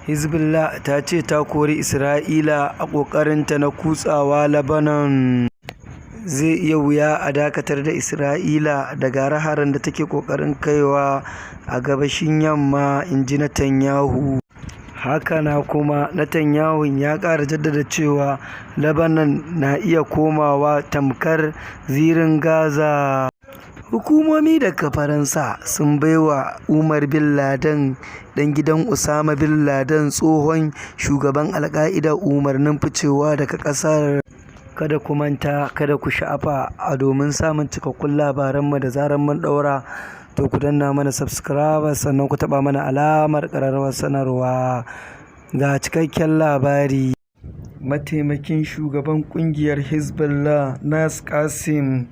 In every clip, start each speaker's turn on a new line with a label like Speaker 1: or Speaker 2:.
Speaker 1: Hezbollah ta ce ta kori Isra'ila a ƙoƙarinta na kutsawa Lebanon. Zai yi wuya a dakatar da Isra'ila daga hare-haren da take ƙoƙarin kaiwa a gabashin yamma, inji Netanyahu. Haka na kuma, Netanyahu ya ƙara jaddada cewa Lebanon na iya komawa tamkar zirin Gaza. Hukumomi daga Faransa sun baiwa Umar Bin Laden, ɗan gidan Osama Bin Laden, tsohon shugaban Al-Ƙa'ida, umarnin ficewa daga ƙasar. Kada ku manta, kada ku sha'afa a domin samun cikakkun labaranmu da zarar mun ɗaura, to ku danna mana subscribe, sannan ku taɓa mana alamar ƙararrawar sanarwa. Ga cikakken labari. Mataimakin shugaban ƙungiyar Hezbollah, Naim Qassem,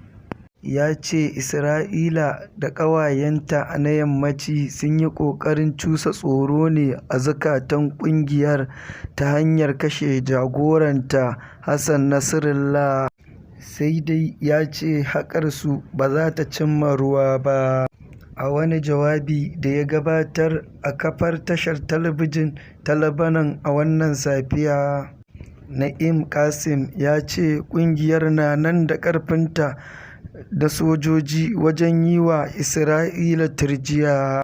Speaker 1: ya ce Isra'ila da ƙawayenta na Yammaci sun yi ƙoƙarin cusa tsoro ne a zukatan ƙungiyar ta hanyar kashe jagoranta Hassan Nasrallah. Sai dai ya ce haƙarsu ba za ta cimma ruwa ba. A wani jawabi da ya gabatar a kafar tashar talabijin ta Lebanon a wannan safiya, Na'im Qassem ya ce ƙungiyar na nan da ƙarfinta na sojoji wajen yi wa Isra'ila turjiya,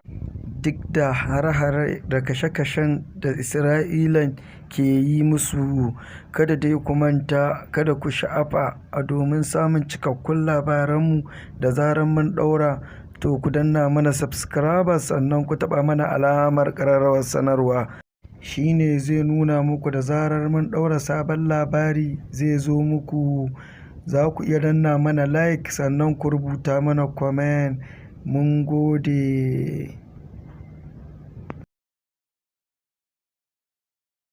Speaker 1: duk da hare-hare da kashe-kashen da Isra'ilan ke yi musu. Kada dai ku manta, kada ku sha'afa a domin samun cikakkun labaranmu da zarar mun ɗaura, to ku danna mana subscribe, sannan ku taɓa mana alamar ƙararrawar sanarwa. Shi ne zai nuna muku da zarar mun ɗaura sabon labari zai zo muku. Za ku iya danna mana like, sannan ku rubuta mana comment. Mun gode.